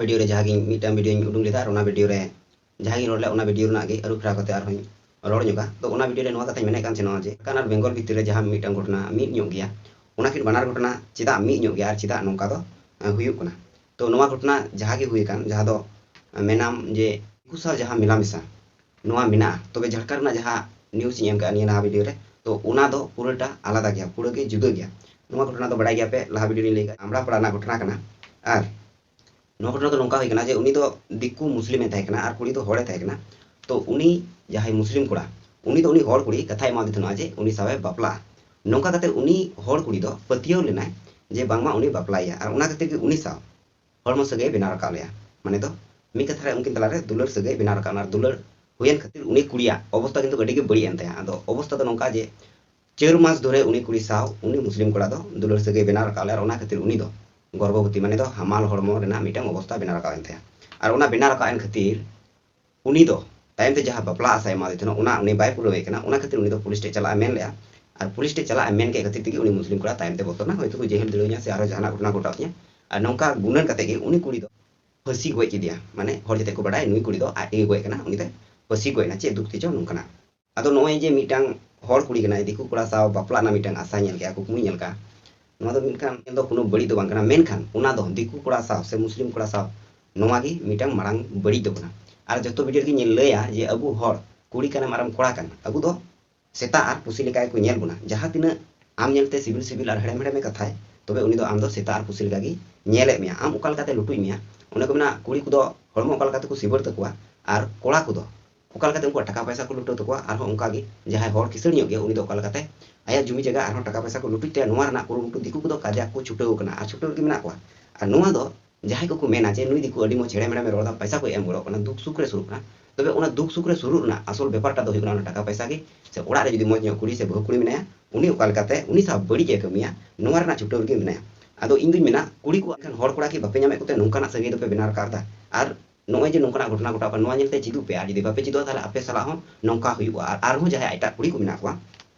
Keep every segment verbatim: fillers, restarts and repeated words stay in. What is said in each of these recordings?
Video ᱨᱮ ᱡᱟᱦᱟᱸ ᱜᱤᱧ ᱢᱤᱫᱴᱟᱝ ᱵᱷᱤᱰᱤᱭᱳᱧ ᱩᱰᱩᱝ ᱞᱮᱫᱟ, ᱟᱨ ᱚᱱᱟ ᱵᱷᱤᱰᱤᱭᱳ ᱨᱮ ᱡᱟᱦᱟᱸ ᱜᱤᱧ ᱨᱚᱲ ᱞᱮᱫ, ᱚᱱᱟ ᱵᱷᱤᱰᱤᱭᱳ ᱨᱮᱱᱟᱜ ᱜᱮ ᱟᱹᱨᱩ ᱯᱷᱮᱨᱟᱣ ᱠᱟᱛᱮ ᱟᱨᱦᱚᱸᱧ ᱨᱚᱲ ᱧᱚᱜᱟ᱾ ᱛᱚ ᱚᱱᱟ ᱵᱷᱤᱰᱤᱭᱳ ᱨᱮ ᱱᱚᱣᱟ ᱠᱟᱛᱷᱟᱧ ᱢᱮᱱᱮᱫ ᱠᱟᱱ ᱛᱟᱦᱮᱱᱟ ᱡᱮ ᱡᱷᱟᱲᱠᱷᱚᱸᱰ ᱟᱨ ᱵᱮᱝᱜᱚᱞ ᱵᱷᱤᱛᱤᱨ ᱨᱮ ᱡᱟᱦᱟᱸ ᱢᱤᱫᱴᱟᱝ ᱜᱷᱚᱴᱚᱱᱟ ᱢᱤᱫ ᱧᱚᱜ ᱜᱮᱭᱟ, ᱚᱱᱟ ᱠᱤᱱ ᱵᱟᱱᱟᱨ ᱜᱷᱚᱴᱚᱱᱟ ᱪᱮᱫᱟᱜ ᱢᱤᱫ ᱧᱚᱜ ᱜᱮᱭᱟ ᱟᱨ ᱪᱮᱫᱟᱜ ᱱᱚᱝᱠᱟ ᱫᱚ, ᱮ, ᱦᱩᱭᱩᱜ ᱠᱟᱱᱟ? ᱛᱚ ᱱᱚᱣᱟ ᱜᱷᱚᱴᱚᱱᱟ ᱡᱟᱦᱟᱸ ᱜᱮ ᱦᱩᱭ ᱟᱠᱟᱱ, ᱡᱟᱦᱟᱸ ᱫᱚ, ᱮ, ᱢᱮᱱᱟᱢ ᱡᱮ ᱫᱤᱠᱩ ᱥᱟᱶ ᱡᱟᱦᱟᱸ ᱢᱮᱞᱟ ᱢᱮᱥᱟ ᱱᱚᱣᱟ ᱢᱮᱱᱟᱜᱼᱟ, ᱛᱚᱵᱮ ᱡᱷᱟᱲᱠᱷᱚᱸᱰ ᱨᱮᱱᱟᱜ ᱡᱟᱦᱟᱸ ᱱᱤᱭᱩᱡᱽ ᱤᱧ ᱮᱢ ᱠᱟᱜᱼᱟ ᱱᱤᱭᱟᱹ ᱞᱟᱦᱟ ᱵᱷᱤᱰᱤᱭᱳ ᱨᱮ, ᱛᱚ ᱚᱱᱟ ᱫᱚ ᱯᱩᱨᱟᱹᱴᱟ ᱟᱞᱟᱫᱟ ᱜᱮᱭᱟ, ᱯᱩᱨᱟᱹ ᱜᱮ ᱡᱩᱫᱟᱹ ᱜᱮᱭᱟ᱾ ᱱᱚᱣᱟ ᱜᱷᱚᱴᱚᱱᱟ ᱫᱚ ᱵᱟᱲᱟᱭ ᱜᱮᱭᱟᱯᱮ, ᱞᱟᱦᱟ ᱵᱷᱤᱰᱤᱭᱳ ᱨᱤᱧ ᱞᱟᱹᱭ ᱠᱟᱜᱼᱟ, ᱟᱢᱲᱟ ᱯᱟᱲᱟ ᱨᱮᱱᱟᱜ ᱜᱷᱚᱴᱚᱱᱟ ᱠᱟᱱᱟ᱾ ᱟᱨ ᱱᱚᱣᱟ ᱜᱷᱚᱴᱚᱱᱟ ᱫᱚ ᱱᱚᱝᱠᱟ ᱦᱩᱭ ᱠᱟᱱᱟ ᱡᱮ ᱩᱱᱤ ᱫᱚ ᱫᱤᱠᱩ ᱢᱩᱥᱞᱤᱢᱮ ᱛᱟᱦᱮᱸ ᱠᱟᱱᱟ ᱟᱨ ᱠᱩᱲᱤ ᱫᱚ ᱦᱚᱲᱮ ᱛᱟᱦᱮᱸ ᱠᱟᱱᱟ᱾ ᱛᱚ ᱩᱱᱤ ᱡᱟᱦᱟᱸᱭ ᱢᱩᱥᱞᱤᱢ ᱠᱚᱲᱟ, ᱩᱱᱤ ᱫᱚ ᱩᱱᱤ ᱦᱚᱲ ᱠᱩᱲᱤ ᱠᱟᱛᱷᱟᱭ ᱮᱢᱟᱫᱮ ᱛᱟᱦᱮᱱᱟ ᱡᱮ ᱩᱱᱤ ᱥᱟᱶᱮ ᱵᱟᱯᱞᱟᱜᱼᱟ᱾ ᱱᱚᱝᱠᱟ ᱠᱟᱛᱮ ᱩᱱᱤ ᱦᱚᱲ ᱠᱩᱲᱤ ᱫᱚ ᱯᱟᱹᱛᱭᱟᱹᱣ ᱞᱮᱱᱟᱭ ᱡᱮ ᱵᱟᱝᱢᱟ ᱩᱱᱤ ᱵᱟᱯᱞᱟᱭᱮᱭᱟ, ᱟᱨ ᱚᱱᱟ ᱠᱷᱟᱹᱛᱤᱨ ᱜᱮ ᱩᱱᱤ ᱥᱟᱶ ᱦᱚᱲᱢᱚ ᱥᱟᱹᱜᱟᱹᱭ ᱵᱮᱱᱟᱣ ᱨᱟᱠᱟᱵ ᱞᱮᱭᱟ᱾ ᱢᱟᱱᱮ ᱫᱚ ᱢᱤᱫ ᱠᱟᱛᱷᱟ ᱨᱮ ᱩᱱᱠᱤᱱ ᱛᱟᱞᱟᱨᱮ ᱫᱩᱞᱟᱹᱲ ᱥᱟᱹᱜᱟᱹᱭ ᱵᱮᱱᱟᱣ ᱨᱟᱠᱟᱵ ᱮᱱᱟ᱾ ᱟᱨ ᱫᱩᱞᱟᱹᱲ ᱦᱩᱭᱮᱱ ᱠᱷᱟᱹᱛᱤᱨ ᱩᱱᱤ ᱠᱩᱲᱤᱭᱟᱜ ᱚᱵᱚᱥᱛᱟ ᱠᱤᱱᱛᱩ ᱟᱹᱰᱤ ᱜᱮ ᱵᱟᱹᱲᱤᱡ ᱮᱱ ᱛᱟᱭᱟ᱾ ᱟᱫᱚ ᱚᱵᱚᱥᱛᱟ ᱫᱚ ᱱᱚᱝᱠᱟ ᱡᱮ ᱪᱟᱹᱨ ᱢᱟᱥ ᱫᱷᱚᱨᱮ ᱩᱱᱤ ᱠᱩᱲᱤ ᱥᱟᱶ ᱩᱱᱤ ᱢᱩᱥᱞᱤᱢ ᱠᱚᱲᱟ ᱫᱚ ᱫᱩᱞᱟᱹᱲ ᱥᱟᱹᱜᱟᱹᱭ ᱵᱮᱱᱟᱣ ᱨᱟᱠᱟᱵ ᱞᱮᱭᱟ, ᱟᱨ ᱚᱱᱟ ᱠᱷᱟᱹᱛᱤᱨ ᱩᱱᱤ ᱫᱚ ᱜᱚᱨᱵᱷᱚᱵᱚᱛᱤ, ᱢᱟᱱᱮ ᱫᱚ ᱦᱟᱢᱟᱞ ᱦᱚᱲᱢᱚ ᱨᱮᱱᱟᱜ ᱢᱤᱫᱴᱟᱝ ᱚᱵᱚᱥᱛᱟ ᱵᱮᱱᱟᱣ ᱨᱟᱠᱟᱵ ᱮᱱ ᱛᱟᱭᱟ᱾ ᱟᱨ ᱚᱱᱟ ᱵᱮᱱᱟᱣ ᱨᱟᱠᱟᱵ ᱮᱱ ᱠᱷᱟᱹᱛᱤᱨ ᱩᱱᱤ ᱫᱚ ᱛᱟᱭᱚᱢ ᱛᱮ ᱡᱟᱦᱟᱸ ᱵᱟᱯᱞᱟ ᱟᱥᱟᱭ ᱮᱢᱟᱫᱮ ᱛᱟᱦᱮᱱᱟ, ᱚᱱᱟ ᱩᱱᱤ ᱵᱟᱭ ᱯᱩᱨᱟᱹᱣᱮᱫ ᱠᱟᱱᱟ᱾ ᱚᱱᱟ ᱠᱷᱟᱹᱛᱤᱨ ᱩᱱᱤ ᱫᱚ ᱯᱩᱞᱤᱥ ᱴᱷᱮᱡ ᱪᱟᱞᱟᱜ ᱮ ᱢᱮᱱ ᱞᱮᱜᱼᱟ᱾ ᱟᱨ ᱯᱩᱞᱤᱥ ᱴᱷᱮᱡ ᱪᱟᱞᱟᱜ ᱮ ᱢᱮᱱ ᱠᱮᱫ ᱠᱷᱟᱹᱛᱤᱨ ᱛᱮᱜᱮ ᱩᱱᱤ ᱢᱩᱥᱞᱤᱢ ᱠᱚᱲᱟ ᱛᱟᱭᱚᱢ ᱛᱮ ᱵᱚᱛᱚᱨ ᱮᱱᱟ, ᱦᱚᱭᱛᱳ ᱠᱚ ᱡᱮᱦᱮᱞ ᱫᱟᱲᱮᱣᱟᱹᱧᱟ ᱥᱮ ᱟᱨᱦᱚᱸ ᱡᱟᱦᱟᱱᱟᱜ ᱜᱷᱚᱴᱚᱱᱟ ᱜᱷᱚᱴᱟᱣ ᱛᱤᱧᱟ᱾ ᱟᱨ ᱱᱚᱝᱠᱟ ᱜᱩᱱᱟᱹᱱ ᱠᱟᱛᱮ ᱜᱮ ᱩᱱᱤ ᱠᱩᱲᱤ ᱫᱚ ᱯᱷᱟᱹᱥᱤ ᱜᱚᱡ ᱠᱮᱫᱮᱭᱟ᱾ ᱢᱟᱱᱮ ᱦᱚᱲ ᱡᱟᱛᱮ ᱠᱚ ᱵᱟᱰᱟᱭ ᱱᱩᱭ ᱠᱩᱲᱤ ᱫᱚ ᱟᱡ ᱛᱮᱜᱮ ᱜᱚᱡ ᱠᱟᱱᱟ, ᱩᱱᱤ ᱫᱚ ᱯᱷᱟᱹᱥᱤ ᱜᱚᱡ ᱮᱱᱟ᱾ ᱪᱮᱫ ᱫᱩᱠ ᱛᱮᱪᱚ ᱱᱚᱝᱠᱟᱱᱟᱜ᱾ ᱟᱫᱚ ᱱᱚᱜᱼᱚᱭ ᱡᱮ ᱢᱤᱫᱴᱟᱝ ᱦᱚᱲ ᱠᱩᱲᱤ ᱠᱟᱱᱟᱭ, ᱫᱤᱠᱩ ᱠᱚᱲᱟ ᱥᱟᱶ ᱵᱟᱯᱞᱟ ᱨᱮᱱᱟᱜ ᱢᱤᱫᱴᱟᱝ ᱟᱥᱟᱭ ᱧᱮᱞ ᱠᱮᱜᱼᱟ, ᱠᱩᱠᱢᱩᱭ ᱧᱮᱞ ᱠᱟᱜᱼᱟ, ᱱᱚᱣᱟ ᱫᱚ ᱢᱤᱫᱴᱟᱝ ᱧᱮᱞ ᱫᱚ ᱠᱳᱱᱳ ᱵᱟᱹᱲᱤᱡ ᱫᱚ ᱵᱟᱝ ᱠᱟᱱᱟ᱾ ᱢᱮᱱᱠᱷᱟᱱ ᱚᱱᱟ ᱫᱚ ᱫᱤᱠᱩ ᱠᱚᱲᱟ ᱥᱟᱶ ᱥᱮ ᱢᱩᱥᱞᱤᱢ ᱠᱚᱲᱟ ᱥᱟᱶ ᱱᱚᱣᱟ ᱜᱮ ᱢᱤᱫᱴᱟᱝ ᱢᱟᱨᱟᱝ ᱵᱟᱹᱲᱤᱡ ᱫᱚ ᱠᱟᱱᱟ᱾ ᱟᱨ ᱡᱚᱛᱚ ᱵᱷᱤᱰᱤᱭᱳ ᱨᱮᱜᱮ ᱧᱮᱞ ᱞᱟᱹᱭᱟ ᱡᱮ ᱟᱵᱚ ᱦᱚᱲ, ᱠᱩᱲᱤ ᱠᱟᱱᱟᱢ ᱟᱨᱮᱢ ᱠᱚᱲᱟ ᱠᱟᱱ, ᱟᱵᱚ ᱫᱚ ᱥᱮᱛᱟ ᱟᱨ ᱯᱩᱥᱤ ᱞᱮᱠᱟ ᱜᱮᱠᱚ ᱧᱮᱞ ᱵᱚᱱᱟ᱾ ᱡᱟᱦᱟᱸ ᱛᱤᱱᱟᱹᱜ ᱟᱢ ᱧᱮᱞᱛᱮ ᱥᱤᱵᱤᱞ ᱥᱤᱵᱤᱞ ᱟᱨ ᱦᱮᱲᱮᱢ ᱦᱮᱲᱮᱢᱮ ᱠᱟᱛᱷᱟᱭ, ᱛᱚᱵᱮ ᱩᱱᱤ ᱫᱚ ᱟᱢ ᱫᱚ ᱥᱮᱛᱟ ᱟᱨ ᱯᱩᱥᱤ ᱞᱮᱠᱟ ᱜᱮ ᱧᱮᱞᱮᱫ ᱢᱮᱭᱟ᱾ ᱟᱢ ᱚᱠᱟ ᱞᱮᱠᱟᱛᱮ ᱞᱩᱴᱩᱡ ᱢᱮᱭᱟ, ᱚᱱᱮ ᱠᱚ ᱢᱮᱱᱟ, ᱠᱩᱲᱤ ᱠᱚᱫᱚ ᱦᱚᱲᱢᱚ ᱚᱠᱟ ᱞᱮᱠᱟ ᱛᱮᱠᱚ ᱥᱤᱵᱟᱹᱲ ᱛᱟᱠᱚᱣᱟ ᱟᱨ ᱠᱚᱲᱟ ᱠᱚᱫᱚ ᱚᱠᱟ ᱞᱮᱠᱟᱛᱮ ᱩᱱᱠᱩᱣᱟᱜ ᱴᱟᱠᱟ ᱯᱚᱭᱥᱟ ᱠᱚ ᱞᱩᱴᱟᱹᱣ ᱛᱟᱠᱚᱣᱟ, ᱟᱨᱦᱚᱸ ᱚᱱᱠᱟ ᱜᱮ ᱡᱟᱦᱟᱸᱭ ᱦᱚᱲ ᱠᱤᱥᱟᱹᱬ ᱧᱚᱜ ᱜᱮᱭᱟ, ᱩᱱᱤ ᱫᱚ ᱚᱠᱟ ᱞᱮᱠᱟᱛᱮ ᱟᱭᱟᱜ ᱡᱩᱢᱤ ᱡᱟᱭᱜᱟ ᱟᱨᱦᱚᱸ ᱴᱟᱠᱟ ᱯᱚᱭᱥᱟ ᱠᱚ ᱞᱩᱴᱩᱡ ᱛᱟᱭᱟ, ᱱᱚᱣᱟ ᱨᱮᱱᱟᱜ ᱠᱩᱨᱩᱢᱩᱴᱩ ᱫᱤᱠᱩ ᱠᱚᱫᱚ ᱠᱟᱡᱟᱠ ᱠᱚ ᱪᱷᱩᱴᱟᱹᱣ ᱠᱟᱱᱟ ᱟᱨ ᱪᱷᱩᱴᱟᱹᱣ ᱨᱮᱜᱮ ᱢᱮᱱᱟᱜ ᱠᱚᱣᱟ᱾ ᱟᱨ ᱱᱚᱣᱟ ᱫᱚ ᱡᱟᱦᱟᱸᱭ ᱠᱚᱠᱚ ᱢᱮᱱᱟ ᱡᱮ ᱱᱩᱭ ᱫᱤᱠᱩ ᱟᱹᱰᱤ ᱢᱚᱡᱽ ᱦᱮᱲᱮᱢ ᱦᱮᱲᱮᱢᱮ ᱨᱚᱲ ᱮᱫᱟ, ᱯᱚᱭᱥᱟ ᱠᱚᱭ ᱮᱢ ᱜᱚᱲᱚᱜ ᱠᱟᱱᱟ, ᱫᱩᱠ ᱥᱩᱠ ᱨᱮ ᱥᱩᱨᱩᱜ ᱠᱟᱱᱟ, ᱛᱚᱵᱮ ᱚᱱᱟ ᱫᱩᱠ ᱥᱩᱠ ᱨᱮ ᱥᱩᱨᱩᱜ ᱨᱮᱱᱟᱜ ᱟᱥᱚᱞ ᱵᱮᱯᱟᱨᱴᱟ ᱫᱚ ᱦᱩᱭᱩᱜ ᱠᱟᱱᱟ ᱚᱱᱟ ᱴᱟᱠᱟ ᱯᱚᱭᱥᱟ ᱜᱮ᱾ ᱥᱮ ᱚᱲᱟᱜ ᱨᱮ ᱡᱩᱫᱤ ᱢᱚᱡᱽ ᱧᱚᱜ ᱠᱩᱲᱤ ᱥᱮ ᱵᱟᱹᱦᱩ ᱠᱩᱲᱤ ᱢᱮᱱᱟᱭᱟ, ᱩᱱᱤ ᱚᱠᱟ ᱞᱮᱠᱟᱛᱮ ᱩᱱᱤ ᱥᱟᱶ ᱵᱟᱹᱲᱤᱡ ᱮ ᱠᱟᱹᱢᱤᱭᱟ, ᱱᱚᱣᱟ ᱨᱮᱱᱟᱜ ᱪᱷᱩᱴᱟᱹᱣ ᱨᱮᱜᱮ ᱢᱮᱱᱟᱭᱟ᱾ ᱟᱫᱚ ᱤᱧ ᱫᱩᱧ ᱢᱮᱱᱟ, ᱠᱩᱲᱤ ᱠᱚ ᱮᱱᱠᱷᱟᱱ ᱦᱚᱲ ᱠᱚᱲᱟ ᱠᱤ ᱵᱟᱯᱮ ᱧᱟᱢᱮᱫ ᱠᱚᱛᱮ ᱱᱚᱝᱠᱟᱱᱟᱜ ᱥᱟᱹᱜᱟᱹᱭ ᱫᱚᱯᱮ ᱵᱮᱱᱟᱣ ᱨᱟᱠᱟᱵ ᱮᱫᱟ? ᱟᱨ ᱱᱚᱜᱼᱚᱭ ᱡᱮ ᱱᱚᱝᱠᱟᱱᱟᱜ ᱜᱷᱚᱴᱚᱱᱟ ᱜᱷᱚᱴᱟᱜ ᱠᱟᱱᱟ, ᱱᱚᱣᱟ ᱧᱮᱞᱛᱮ ᱪᱮᱫᱚᱜ ᱯᱮ, ᱟᱨ ᱡᱩᱫᱤ ᱵᱟᱯᱮ ᱪᱮᱫᱚᱜᱼᱟ, ᱛᱟᱦᱚᱞᱮ ᱟᱯᱮ ᱥᱟᱞᱟᱜ ᱦᱚᱸ ᱱᱚᱝᱠᱟ ᱦᱩᱭᱩᱜᱼᱟ᱾ ᱟᱨ ᱟᱨᱦᱚᱸ ᱡᱟᱦᱟᱸᱭ ᱮᱴᱟᱜ ᱠᱩᱲᱤ ᱠᱚ ᱢᱮᱱᱟᱜ ᱠᱚᱣᱟ,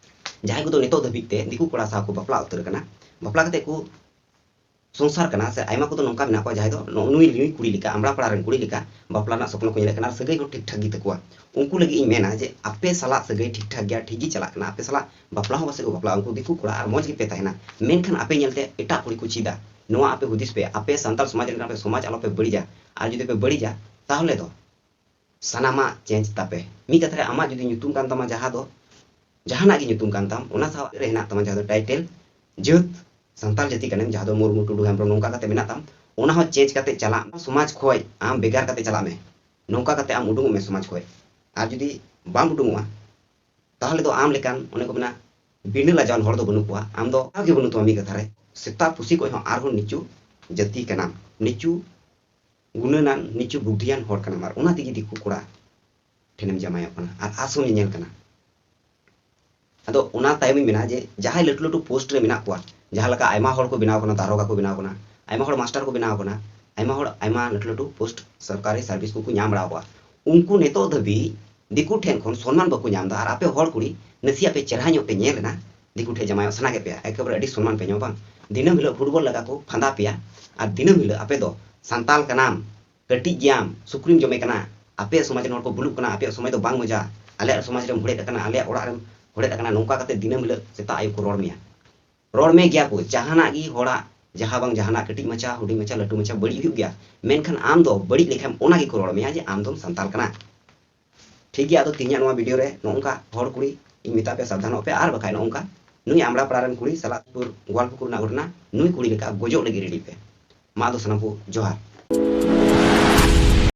ᱡᱟᱦᱟᱸᱭ ᱠᱚᱫᱚ ᱱᱤᱛᱚᱜ ᱫᱷᱟᱹᱵᱤᱡ ᱛᱮ ᱫᱤᱠᱩ ᱠᱚᱲᱟ ᱥᱟᱶ ᱠᱚ ᱵᱟᱯᱞᱟ ᱩᱛᱟᱹᱨ ᱟᱠᱟᱱᱟ, ᱵᱟᱯᱞᱟ ᱠᱟᱛᱮ ᱠᱚ ᱥᱚᱝᱥᱟᱨ ᱠᱟᱱᱟ, ᱥᱮ ᱟᱭᱢᱟ ᱠᱚᱫᱚ ᱱᱚᱝᱠᱟ ᱢᱮᱱᱟᱜ ᱠᱚᱣᱟ ᱡᱟᱦᱟᱸᱭ ᱫᱚ ᱱᱚᱜᱼᱚ ᱱᱩᱭ, ᱱᱩᱭ ᱠᱩᱲᱤ ᱞᱮᱠᱟ, ᱟᱢᱲᱟ ᱯᱟᱲᱟ ᱨᱮᱱ ᱠᱩᱲᱤ ᱞᱮᱠᱟ ᱵᱟᱯᱞᱟ ᱨᱮᱱᱟᱜ ᱥᱚᱯᱱᱚ ᱠᱚ ᱧᱮᱞᱮᱫ ᱠᱟᱱᱟ ᱟᱨ ᱥᱟᱹᱜᱟᱹᱭ ᱦᱚᱸ ᱴᱷᱤᱠ ᱴᱷᱟᱠ ᱜᱮ ᱛᱟᱠᱚᱣᱟ᱾ ᱩᱱᱠᱩ ᱞᱟᱹᱜᱤᱫ ᱤᱧ ᱢᱮᱱᱟ ᱡᱮ ᱟᱯᱮ ᱥᱟᱞᱟᱜ ᱥᱟᱹᱜᱟᱹᱭ ᱴᱷᱤᱠ ᱴᱷᱟᱠ ᱜᱮᱭᱟ, ᱴᱷᱤᱠ ᱜᱮ ᱪᱟᱞᱟᱜ ᱠᱟᱱᱟ, ᱟᱯᱮ ᱥᱟᱞᱟᱜ ᱵᱟᱯᱞᱟ ᱦᱚᱸ ᱯᱟᱥᱮᱡ ᱠᱚ ᱵᱟᱯᱞᱟᱜᱼᱟ ᱩᱱᱠᱩ ᱫᱤᱠᱩ ᱠᱚᱲᱟ, ᱟᱨ ᱢᱚᱡᱽ ᱜᱮᱯᱮ ᱛᱟᱦᱮᱱᱟ, ᱢᱮᱱᱠᱷᱟᱱ ᱟᱯᱮ ᱧᱮᱞᱛᱮ ᱮᱴᱟᱜ ᱠᱩᱲᱤ ᱠᱚ ᱪᱮᱫᱟ᱾ ᱱᱚᱣᱟ ᱟᱯᱮ ᱦᱩᱫᱤᱥ ᱯᱮ, ᱟᱯᱮ ᱥᱟᱱᱛᱟᱲ ᱥᱚᱢᱟᱡᱽ ᱨᱮᱱ ᱠᱟᱱᱟ ᱯᱮ, ᱥᱚᱢᱟᱡᱽ ᱟᱞᱚᱯᱮ ᱵᱟᱹᱲᱤᱡᱟ᱾ ᱟᱨ ᱡᱩᱫᱤ ᱯᱮ ᱵᱟᱹᱲᱤᱡᱟ, ᱛᱟᱦᱚᱞᱮ ᱫᱚ ᱥᱟᱱᱟᱢᱟᱜ ᱪᱮᱧᱡᱽ ᱛᱟᱯᱮ᱾ ᱢᱤᱫ ᱠᱟᱛᱷᱟ ᱨᱮ, ᱟᱢᱟᱜ ᱡᱩᱫᱤ ᱧᱩᱛᱩᱢ ᱠᱟᱱ ᱛᱟᱢᱟ ᱡᱟᱦᱟᱸ ᱫᱚ, ᱡᱟᱦᱟᱱᱟᱜ ᱜᱮ ᱧᱩᱛᱩᱢ ᱠᱟᱱ ᱛᱟᱢ, ᱚᱱᱟ ᱥᱟᱶ ᱨᱮ ᱦᱮᱱᱟᱜ ᱛᱟᱢᱟ ᱡᱟᱦᱟᱸ ᱫᱚ ᱴᱟᱭᱴᱮᱞ, ᱡᱟᱹᱛ ᱥᱟᱱᱛᱟᱲ ᱡᱟᱹᱛᱤ ᱠᱟᱱᱟᱢ, ᱡᱟᱦᱟᱸ ᱫᱚ ᱢᱩᱨᱢᱩ, ᱴᱩᱰᱩ, ᱦᱮᱢᱵᱨᱚᱢ, ᱱᱚᱝᱠᱟ ᱠᱟᱛᱮ ᱢᱮᱱᱟᱜ ᱛᱟᱢ, ᱚᱱᱟ ᱦᱚᱸ ᱪᱮᱧᱡᱽ ᱠᱟᱛᱮ ᱪᱟᱞᱟᱜ ᱢᱮ᱾ ᱥᱚᱢᱟᱡᱽ ᱠᱷᱚᱡ ᱟᱢ ᱵᱷᱮᱜᱟᱨ ᱠᱟᱛᱮ ᱪᱟᱞᱟᱜ ᱢᱮ, ᱱᱚᱝᱠᱟ ᱠᱟᱛᱮ ᱟᱢ ᱩᱰᱩᱝᱚᱜ ᱢᱮ ᱥᱚᱢᱟᱡᱽ ᱠᱷᱚᱡ᱾ ᱟᱨ ᱡᱩᱫᱤ ᱵᱟᱢ ᱩᱰᱩᱝᱚᱜᱼᱟ, ᱛᱟᱦᱚᱞᱮ ᱫᱚ ᱟᱢ ᱞᱮᱠᱟᱱ, ᱚᱱᱮ ᱠᱚ ᱢᱮᱱᱟ, ᱵᱤᱱᱟᱹ ᱞᱟᱡᱟᱣᱟᱱ ᱦᱚᱲ ᱫᱚ ᱵᱟᱹᱱᱩᱜ ᱠᱚᱣᱟ᱾ ᱟᱢ ᱫᱚ ᱚᱠᱟ ᱜᱮ ᱵᱟᱹᱱᱩᱜ ᱛᱟᱢᱟ ᱢᱤᱫ ᱠᱟᱛᱷᱟ ᱨᱮ, ᱥᱮᱛᱟ ᱯᱩᱥᱤ ᱠᱷᱚᱡ ᱦᱚᱸ ᱟᱨᱦᱚᱸ ᱱᱤᱪᱩ ᱡᱟᱹᱛᱤ ᱠᱟᱱᱟᱢ, ᱱᱤᱪᱩ ᱜᱩᱱᱟᱹᱱᱟᱱ, ᱱᱤᱪᱩ ᱵᱩᱫᱽᱫᱷᱤᱭᱟᱱ ᱦᱚᱲ ᱠᱟᱱᱟᱢ, ᱟᱨ ᱚᱱᱟ ᱛᱮᱜᱮ ᱫᱤᱠᱩ ᱠᱚᱲᱟ ᱴᱷᱮᱱᱮᱢ ᱡᱟᱢᱟᱭᱚᱜ ᱠᱟᱱᱟ ᱟᱨ ᱟᱥ ᱦᱚᱸᱢ ᱧᱮᱧᱮᱞ ᱠᱟᱱᱟ᱾ ᱟᱫᱚ ᱚᱱᱟ ᱛᱟᱭᱚᱢᱤᱧ ᱢᱮᱱᱟ ᱡᱮ ᱡᱟᱦᱟᱸᱭ ᱞᱟᱹᱴᱩ ᱞᱟᱹᱴᱩ ᱯᱳᱥᱴ ᱨᱮ ᱢᱮᱱᱟᱜ ᱠᱚᱣᱟ, ᱡᱟᱦᱟᱸ ᱞᱮᱠᱟ ᱟᱭᱢᱟ ᱦᱚᱲ ᱠᱚ ᱵᱮᱱᱟᱣ ᱠᱟᱱᱟ, ᱫᱟᱨᱚᱜᱟ ᱠᱚ ᱵᱮᱱᱟᱣ ᱠᱟᱱᱟ, ᱟᱭᱢᱟ ᱦᱚᱲ ᱢᱟᱥᱴᱟᱨ ᱠᱚ ᱵᱮᱱᱟᱣ ᱠᱟᱱᱟ, ᱟᱭᱢᱟ ᱦᱚᱲ ᱟᱭᱢᱟ ᱞᱟᱹᱴᱩ ᱞᱟᱹᱴᱩ ᱯᱳᱥᱴ ᱥᱚᱨᱠᱟᱨᱤ ᱥᱟᱨᱵᱷᱤᱥ ᱠᱚᱠᱚ ᱧᱟᱢ ᱵᱟᱲᱟ ᱠᱚᱣᱟ, ᱩᱱᱠᱩ ᱱᱤᱛᱚᱜ ᱫᱷᱟᱹᱵᱤᱡ ᱫᱤᱠᱩ ᱴᱷᱮᱱ ᱠᱷᱚᱱ ᱥᱚᱱᱢᱟᱱ ᱵᱟᱠᱚ ᱧᱟᱢ ᱮᱫᱟ᱾ ᱟᱨ ᱟᱯᱮ ᱦᱚᱲ ᱠᱩᱲᱤ ᱱᱟᱥᱮᱭᱟᱜ ᱯᱮ ᱪᱮᱨᱦᱟ ᱧᱚᱜ ᱯᱮ ᱧᱮᱞ ᱮᱱᱟ, ᱫᱤᱠᱩ ᱴᱷᱮᱱ ᱡᱟᱢᱟᱭᱚᱜ ᱥᱟᱱᱟ ᱠᱮᱫ ᱯᱮᱭᱟ, ᱮᱠᱮᱵᱟᱨᱮ ᱟᱹᱰᱤ ᱥᱚᱱᱢᱟᱱ ᱯᱮ ᱧᱟᱢᱟ ᱵᱟᱝ? ᱫᱤᱱᱟᱹᱢ ᱦᱤᱞᱳᱜ ᱯᱷᱩᱴᱵᱚᱞ ᱞᱮᱠᱟ ᱠᱚ ᱯᱷᱟᱸᱫᱟ ᱯᱮᱭᱟ, ᱟᱨ ᱫᱤᱱᱟᱹᱢ ᱦᱤᱞᱳᱜ ᱟᱯᱮ ᱫᱚ ᱥᱟᱱᱛᱟᱞ ᱠᱟᱱᱟᱢ, ᱠᱟᱹᱴᱤᱡ ᱜᱮᱭᱟᱢ, ᱥᱩᱠᱨᱤᱢ ᱡᱚᱢᱮ ᱠᱟᱱᱟ, ᱟᱯᱮᱭᱟᱜ ᱥᱚᱢᱟᱡᱽ ᱨᱮᱱ ᱦᱚᱲ ᱠᱚ ᱵᱩᱞᱩᱜ ᱠᱟᱱᱟ, ᱟᱯᱮᱭᱟᱜ ᱥᱚᱢᱟᱡᱽ ᱫᱚ ᱵᱟᱝ ᱢᱚᱡᱟ, ᱟᱞᱮᱭᱟᱜ ᱥᱚᱢᱟᱡᱽ ᱨᱮᱢ ᱦᱚᱲᱮᱫ ᱟᱠᱟᱱᱟ, ᱟᱞᱮᱭᱟᱜ ᱚᱲᱟᱜ ᱨᱮᱢ ᱦᱚᱲᱮᱫ ᱟᱠᱟᱱᱟ, ᱱᱚᱝᱠᱟ ᱠᱟᱛᱮ ᱫᱤᱱᱟᱹᱢ ᱦᱤᱞᱳᱜ ᱥᱮᱛᱟᱜ ᱟᱹᱭᱩᱵ ᱠᱚ ᱨᱚᱲ ᱢᱮᱭᱟ᱾ ᱨᱚᱲ ᱢᱮ ᱜᱮᱭᱟ ᱠᱚ, ᱡᱟᱦᱟᱱᱟᱜ ᱜᱮ ᱦᱚᱲᱟᱜ ᱡᱟᱦᱟᱸ ᱵᱟᱝ ᱡᱟᱦᱟᱱᱟᱜ ᱠᱟᱹᱴᱤᱡ ᱢᱟᱪᱷᱟ, ᱦᱩᱰᱤᱧ ᱢᱟᱪᱷᱟ, ᱞᱟᱹᱴᱩ ᱢᱟᱪᱷᱟ ᱵᱟᱹᱲᱤᱡ ᱦᱩᱭᱩᱜ ᱜᱮᱭᱟ, ᱢᱮᱱᱠᱷᱟᱱ ᱟᱢ ᱫᱚ ᱵᱟᱹᱲᱤᱡ ᱞᱮᱠᱷᱟᱱ ᱚᱱᱟ ᱜᱮᱠᱚ ᱨᱚᱲ ᱢᱮᱭᱟ ᱡᱮ ᱟᱢ ᱫᱚᱢ ᱥᱟᱱᱛᱟᱞ ᱠᱟᱱᱟ᱾ ᱴᱷᱤᱠ ᱜᱮᱭᱟ, ᱟᱫᱚ ᱛᱮᱦᱮᱧᱟᱜ ᱱᱚᱣᱟ ᱵᱷᱤᱰᱤᱭᱳ ᱨᱮ ᱱᱚᱜᱼᱚ ᱱᱚᱝᱠᱟ ᱦᱚᱲ ᱠᱩᱲᱤ ᱤᱧ ᱢᱮᱛᱟ ᱯᱮᱭᱟ, ᱥᱟᱵᱫᱷᱟᱱᱚᱜ ᱯᱮ, ᱟᱨ ᱵᱟᱠᱷᱟᱡ ᱱᱚᱜᱼᱚ ᱱᱚᱝᱠᱟ ᱱᱩᱭ ᱟᱢᱲᱟ ᱯᱟᱲᱟ ᱨᱮᱱ ᱠᱩᱲᱤ ᱥᱟᱞᱟᱜ ᱯᱩᱨ ᱜᱳᱣᱟᱞᱯᱩᱠᱩᱨ ᱨᱮᱱᱟᱜ ᱜᱷᱚᱴᱚᱱᱟ, ᱱᱩᱭ ᱠᱩᱲᱤ ᱞᱮᱠᱟ ᱜᱚᱡᱚᱜ ᱞᱟᱹᱜᱤᱫ ᱨᱮᱰᱤ ᱯᱮ᱾ ᱢᱟ ᱟᱫᱚ ᱥᱟᱱᱟᱢ ᱠᱚ ᱡᱚᱦᱟᱨ᱾